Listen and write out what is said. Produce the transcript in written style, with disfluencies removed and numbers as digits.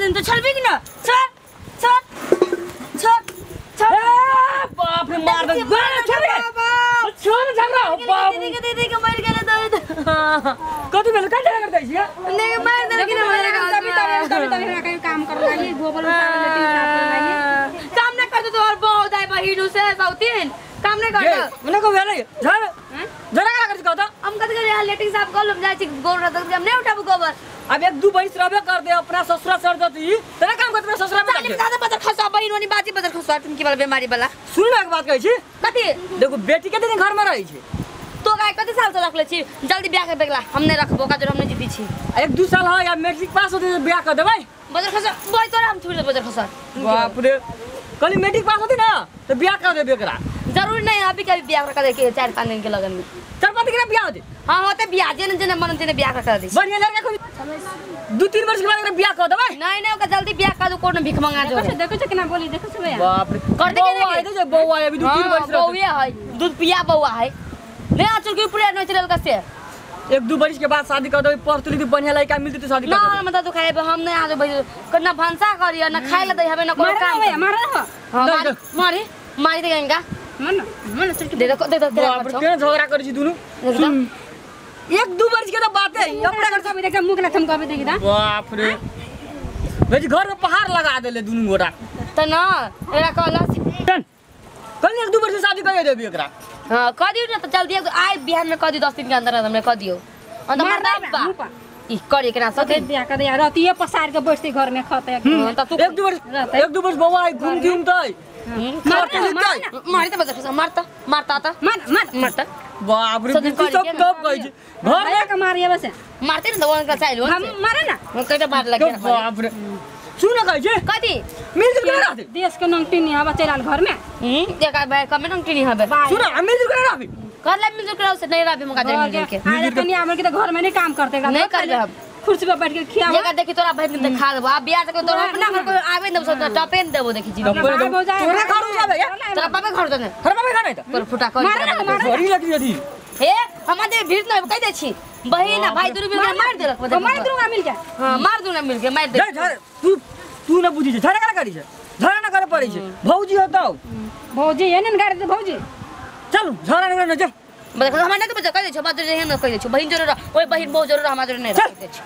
दिन तो छलबी कि ना छोड़ छोड़ छोड़ छोड़ ए बाप रे मार दे छोड़ छोड़ झगड़ा हो बाप दीदी के दीदी के मर गेले तो कथि भेल का झगड़ा करतै छी नहीं मार दे कि ना मर तभी तभी तभी तभी हमरा कहीं काम कर लागी गोबर उठावे लेटिंग साफ कर लागी काम ना करते तो और बहुत आए बहिन से सौतीन काम नहीं करते मने को भेलै झगड़ा झगड़ा का करछी कहता हम कथि करे यहाँ लेटिंग साफ कर लम जाय छी गोबर रख हम नहीं उठाबू गोबर अब एक दू बरिस रहबे कर दे अपना ससुरा सर जती तेरा काम करते ससुरा में जाने दादा बदर खसवा बहिन ओनी बाजी बदर खसवा तुमकी वाला बीमारी वाला सुन ना एक बात कहै छी कथि देखो बेटी के दिन घर में रहै छी तो गाय कति साल से रखले छी जल्दी बियाह के बेगला हम नहीं रखबो का जर हम नहीं जीती छी एक दू साल है या मैट्रिक पास होते बियाह कर देबै बदर खसवा बोय तोरा हम छोड़ दे बदर खसवा बाप रे कल मैट्रिक पास होती ना तो बियाह कर देबे एकरा जरूरी नहीं अभी कभी बियाह कर दे के 4-5 दिन के लगन में 4-5 दिन के बियाह होते हां होते बियाह जेने जेने मन तेने बियाह कर दे बढ़िया लड़का को 2-3 वर्ष के बाद एकरा बियाह कर देबै नहीं नहीं ओका जल्दी बियाह कर दो कोनो भीख मंगा जो देखो देखो केना बोली देखो छे भैया बाप रे कर दे के बौआ है जे बौआ है अभी 2-3 वर्ष बौआ है दूध पिया बौआ है ले आचल के पूरा नहीं चलल का से 1-2 वर्ष के बाद शादी कर देबै पढ़तली तो बढ़िया लड़का मिलती तो शादी कर ना देबै हम तो खाए हम नहीं आज भाई कना भंसा करियो ना खाए ला दे हबे ना कोनो काम भैया मार रहा हां मारी मारी मारी देंगा मन मन चल के दे दे दे बाप रे केना झगड़ा करै छी दुनु 1-2 वर्ष के तो बात है अपना घर सब देख मुख ना थमकाबे देखी दा बाप रे बेजी घर में पहाड़ लगा देले दुनु गोटा त ना एकरा कहलस कल 1-2 वर्ष शादी कर देबी एकरा हां कह दियो न त जल्दी आइ बिहान में कह दियो 10 दिन के अंदर हमने कह दियो अंत मार बा ई करे केना सके बियाह कर दे यार रहती पसार के बैठते घर में खते त तू 1-2 वर्ष 1-2 वर्ष बौआ आई घूम घूम तै मारी त बजर खसा मारता मारता त मार मार मारता बाप रे तू सब तब कहै छी घर में के मारिए बस मारते न त वन का चाहिलो हम मारे ना हम कइटा मार लगे बाप रे सुन न कहै छी कथि मिलजुल के रहबी देश के नंगटी नहीं हवा चल आल घर में देखा भाई कमे नंगटी नहीं हवे सुन हम मिलजुल के रहबी कर ले मिलजुल के रहू से नहीं रहबी मका दे मिलजुल के आ तनी हमर के त घर में नहीं काम करते नहीं करबे हम कुर्सी पर बैठ के खियावा ये देखी तोरा भाई दिन खा देबो आ बियाह तक तोरा अपना घर को आवे न देबो टपे न देबो देखी जी तोरा घर जाबे तोरा बापे घर जाने हर बापे घर नहीं त तोर फुटा कर मार लगी यदि हे हमरा दे भीड़ न कह दे छी बहिन भाई दुनु मिल के मार देलक मार दूंगा मिल के हां मार दूंगा मिल के मार दे झर तू तू न बुझी छै झगड़ा करा करी छै झगड़ा न करे पड़ै छै भौजी होतौ भौजी है न गाड़ी दे भौजी चल झगड़ा न करे जा बस हमरा नहीं तो कह दे छो बात जे न कह दे छो बहिन जरूर ओए बहिन बहुत जरूर हमरा जरूर नहीं रख दे छो।